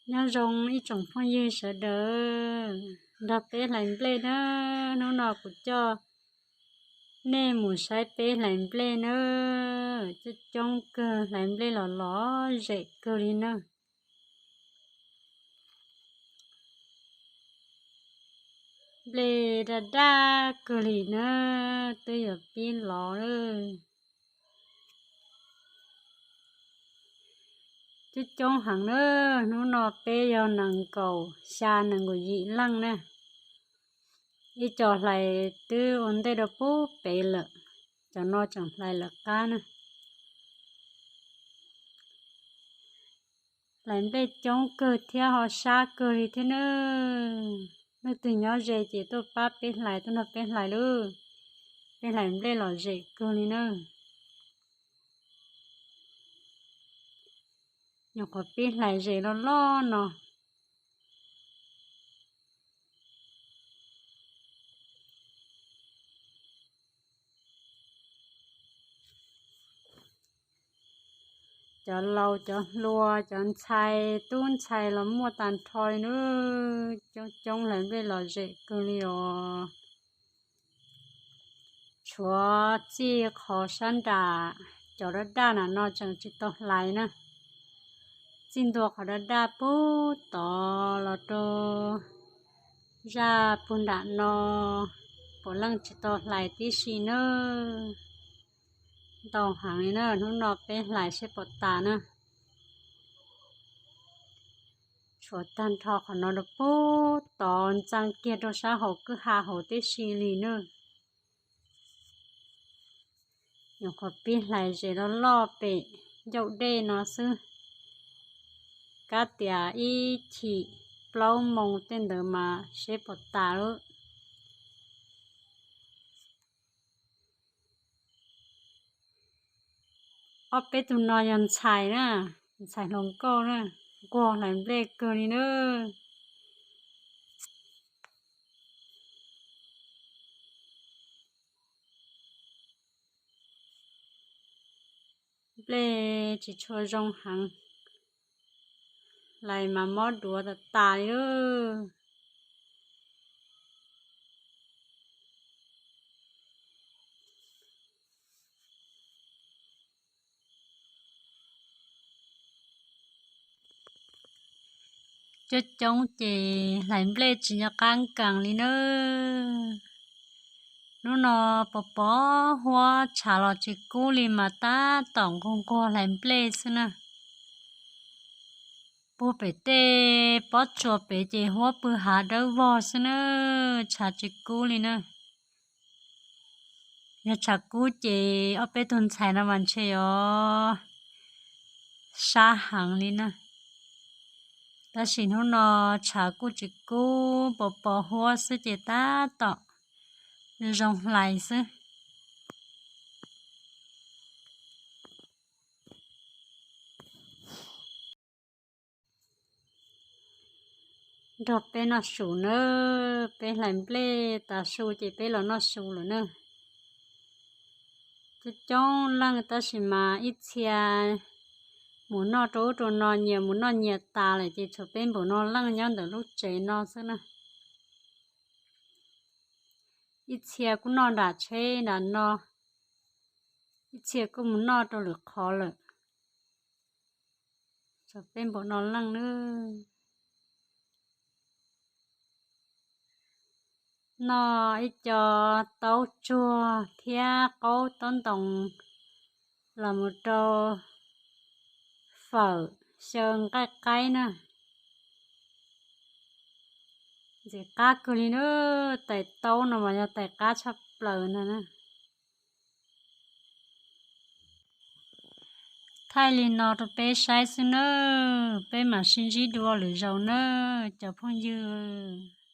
Nyob zoo ib tsoom phooj ywg sawv daws nrog peb hlais nplej na, hnub no kuv coj nej mus saib peb hlais nplej na. Coob coob kawg, hlais nplej los lom zem kawg li na. Nplej daj daj kawg li na, twb yuav pib lov lawm. Coob coob heev na, hnub no peb yog nees nkaum xya nees nkaum yim leej na. Ib co hlais twb ua ntej rau pub pem lawm, cov no tseem hlais lawv qab na. Hlais nplej coob kawg thiab ho sab kawg li thiab na. Leej twg nyob ze ces tuaj pab peb hlais, tuaj nrog peb hlais lauj. Peb hlais nplej lom zem kawg li na. Nyuam qhuav pib hlais zem loj loj no. Cov laus cov hluas cov ntxhais tub ntxhais los muaj tag nrho li na. Coob coob hlais nplej lom zem kawg li os. Tshuav txij qhov sab nram cov daj daj nram no tseem tsis tau hlais na. Txij ntua qhov daj daj pug tod los rau zaj pug nram no, puav leej tsis tau hlais tib si na. Ntau heev li na, hnub no peb hlais seb puas tas na. Tshuav tag nrho qhov no rau pug tod ntxeev kiag rau sab hauv kwj ha hauv tib si li na. Nyuam qhuav pib hlais zem loj loj pem ncauj dej no xwb. Kab tias ib chim plaub moos tej ntawd mas seb puas tas lawm. Ob peb tug no yog ntxhais na, ntxhais hluas nkauj na, nquag hlais nplej kawg li na. Nplej tsis tshua zoo heev, hlais mas mob duav tas tas li. Coob coob ces hlais nplej tsis nco qab nkees li na. Hnub no pos pos huab tshav los tsis kub li mas tab tom nquag nquag hlais nplej xwb na. Puag pem tej pob tsuas pem ces huab pw hav dawb vog xwb na, tshav tsis kub li na. Yog tshav kub ces ob peb tug ntxhais no mas ntshe yuav sab heev li na. Tab sis hnub no tshav kuj tsis kub, pos pos huab xwb ces tab tom zoo hlais xwb. Nrog peb noj su na, peb hlais nplej tas su ces peb los noj su lawm na. Coob coob leej tab sis mas ib txhia mus noj rau ub rau no, nyias mus noj nyias tas lawm ces tshuav peb npaum no leej nyob ntawm lub tsev no xwb na. Ib txhia kuj noj nram tsheb nram no, ib txhia kuj mus noj rau lwm qhov lawm. Tshuav peb npaum no leej na. Noj ib co taub tsuag thiab qaub taub ntoos los mus rau fawm xyaw nqaij qaib na. Ntxim qab kawg li na, tais taub no mas yog tais qab tshaj plaws ntag na. Thaij li no rau peb saib xwb nawb, peb mam sib ntsib dua lwm zaus nawb cov phooj ywg.